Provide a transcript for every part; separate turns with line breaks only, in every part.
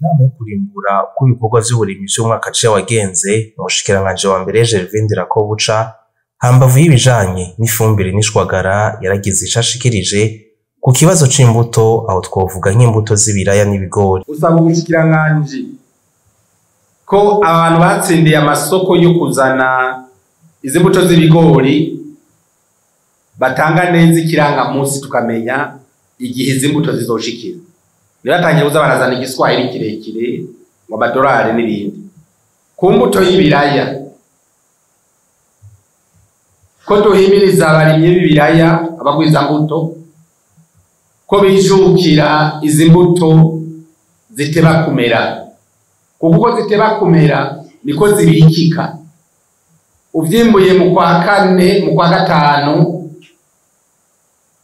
Nama yo kurimbura uko ibikorwa vy'uburimyi vy'umwaka ciya wagenze, umushikiranganji wa mbere Gervais Ndirakobuca, hambavu y'ibijanye n'ifumbire n'ishwagara, yaragize ico ashikirije ku kibazo c'imbuto, aho twovuga nk'imbuto z'ibiraya n'ibigori.
Usaba ubushikiranganji ko abantu batsindiye amasoko yo kuzana izi mbuto z'ibigori batanga neza ikirangamunsi, tukamenya igihe izi mbuto zizoshikira. Ntibatangiye kuza barazana igiswahili kirekire ngo amadolari n'ibindi. Ku mbuto y'ibiraya, ko duhimiriza abarimyi b'ibiraya, abagwizambuto, ko bijukira izi mbuto ziteba kumera, kuko uko ziteba kumera niko zibikika. Uvyimbuye mu kwa kane, mu kwa gatanu,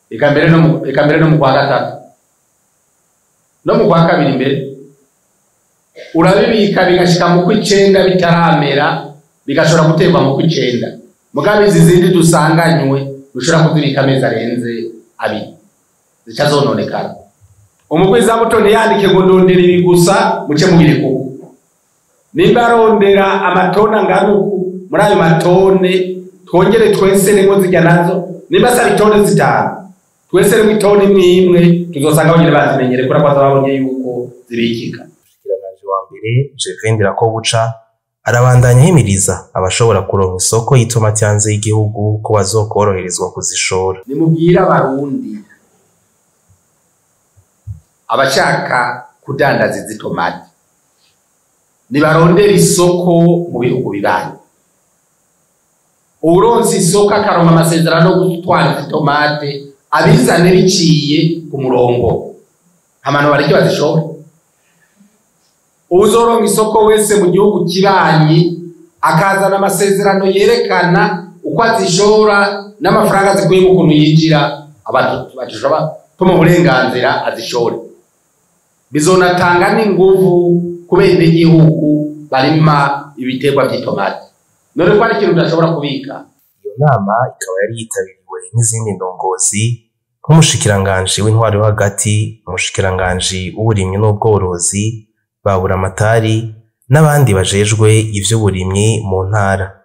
eka mbere no mu kwa gatatu no mu kwa kabiri mbere, urabibika bigashika mu kw'icenda bitaramera, bigashobora guterwa mu kw'icenda. Mugabo izi zindi dusanganywe dushobora kuzibika amezi arenze abiri, zica zononekara. Umugwizambuto ntiyandike ngo ndondera ibi gusa, muce mubireka uko. Nimba arondera amatoni angana uku, muri ayo matone twongere tweseremo zirya nazo. Nimba asaba itoni 5, tweseremo itoni imwe imwe, tuzosanga bonyene bazimenyere kubera ko bazaba babonye yuko zibikika.
Umushikiranganji wa mbere Gervais Ndirakobuca arabandanya ahimiriza abashobora kuronka isoko y'itomati hanze y'igihugu ko bazokoroherezwa kuzishora.
Nimubwire Abarundi abashaka kudandaza izi tomati nibarondera isoko mu bihugu bibanyi. Uwuronse isoko akaronka amasezerano yo gutwara izi tomate, abizane biciye ku murongo, amano bareke bazishore. Uwuzoronka isoko wese mu gihugu kibanyi akazana amasezerano yerekana uko azishora n'amafaranga zikuye mu kuntu yinjira, abantu batishobora tumuha uburenganzira azishore. Bizonatanga n'inguvu ku benegihugu barima ibiterwa vy'itomati. None ko ari ikintu udashobora kubika.
Iyo nama ikaba yari yitabiriwe n'izindi ndongozi nk'umushikiranganji w'intwaro yo hagati, umushikiranganji w'uburimyi n'ubworozi, Baburamatari n'abandi bajejwe ivy'uburimyi mu ntara.